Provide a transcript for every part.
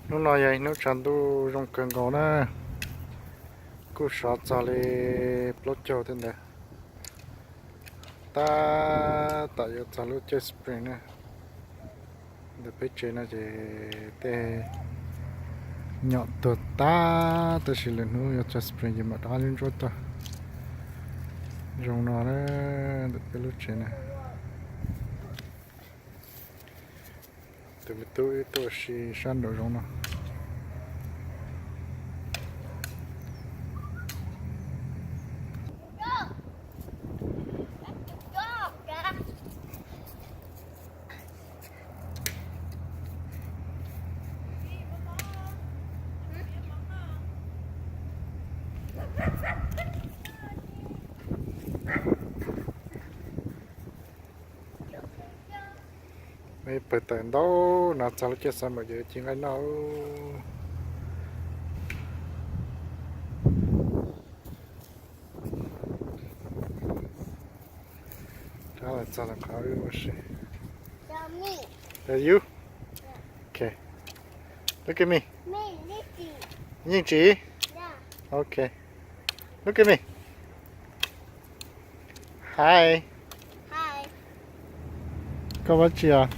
Hnub no yog ib hnub tshav ntuj zoo kawg nkaus na, kuj sov txog li plaub caug tej ntawd, tab tom yuav txog lub caij spring na. Ntawm peb tsev no ces tej nyom tuag tag, tab sis lwm hnub yuav txog spring ces mam rov qab ntsuab ntsuab tuaj. Zoo no na, ntawm peb lub tsev na. Tus me tub wb tuaj ua si sab nraum zoov no. Pawg tawm ntau no txog lub caij summer ces ci nqaij noj. Rov los txog ntawm qhov wb ua si. That's you? Okay. Look at me. Yeej tsis? Okay. Look at me. Hi. Koj ua dab tsi os?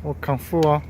Ua kung fu os.